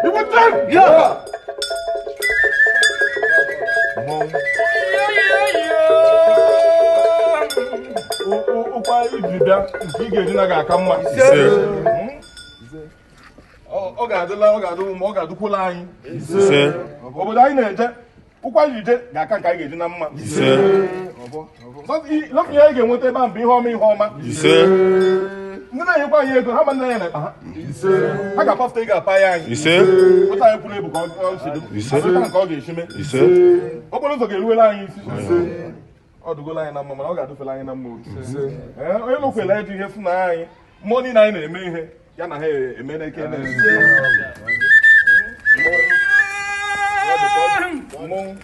Igbo tem! Mmọnwụ. Ụkwa iji bịa nke ị ga-eji na ga-aka mma. Ọ ga-adịla, ọ ga-adị mma, ọ ga-adịkwula anyị. Obodo anyị na-eje, ụkwa anyị je ga-aka nke anyị ga-eji na mma. Lọpụ ihe anyị ga-enweta ebe ahụ bụ ihe ọma, ihe ọma. Ndị na-enyekwa anyị ego ha ma nne ya na ekpa ha ha ga-apafụta ego apa ya anyị. Otu anyị kwuru ebu ka ọ si dị. Otu nke ọ ga-esi mee. Okporo ụzọ ga-eruwela anyị isi. Ọ dụgola anyị na mma, mana ọ ga-adụfela anyị na mma otu. Ee, onye nwekwela eji ihe fụ na anyị mmụọ niile anyị na-eme ihe ya na ha eme n'eke mmọnwụ. Mmọnwụ.